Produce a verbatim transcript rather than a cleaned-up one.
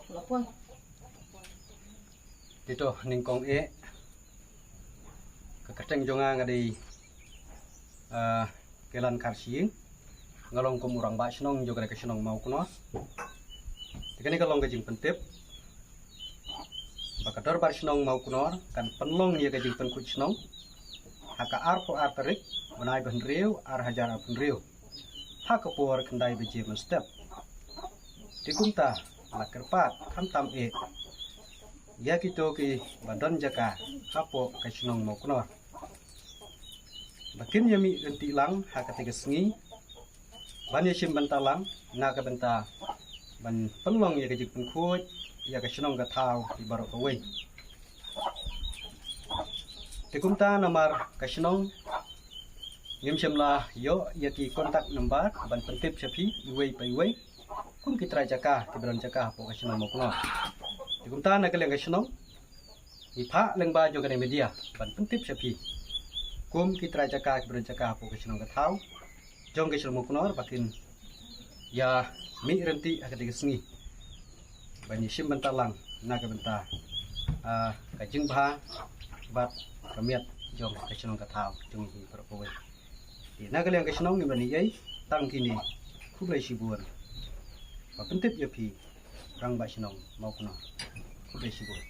Te to, nyngkong eh, ka kyrteng jong nga nga dei, ah, Kelan Kharshiing. Nga long kum u rangbah shnong jong kane ka shnong Mawknor. Te kane ka long ka jingpyntip ba ka dorbar shnong Mawknor kan pynlong ïa ka jingpynkhuid shnong ha ka arphew ar tarik bnai ba hynriew, ar hajar arphew hynriew, ha ka por khyndai baje mynstep. Te kumta la kyrpad khamtam eh ïa kito kiba don jaka hapoh ka shnong Mawknor ba kin ïa mih ryntih lang ha kata ka sngi ban ïa shim bynta lang na ka bynta ban pynlong ïa ka jingpynkhuid ïa ka shnong ka thaw ki baroh kawei. Te kumta namar ka shnong ngim shym la ïoh ïa ki contact number ban pyntip sha phi iwei pa iwei kum ki trai jaka kiba don jaka hapoh ka shnong Mawknor. Te kumta na ka liang ka shnong ngi phah lyngba jong kane media ban pyntip sha phi kum ki trai jaka kiba don jaka hapoh ka shnong ka thaw jong ka shnong Mawknor ba kin ïa mih ryntih ha kata ka sngi ban ïa shim bynta lang na ka bynta, ah, ka jingbha bad ka miat jong ka shnong ka thaw jong ngi baroh kawei. Te na ka liang ka shnong ngim don ei ei tang kine, khublei shibun ba pyntip ïa phi rangbah shnong Mawknor. Khublei shibun.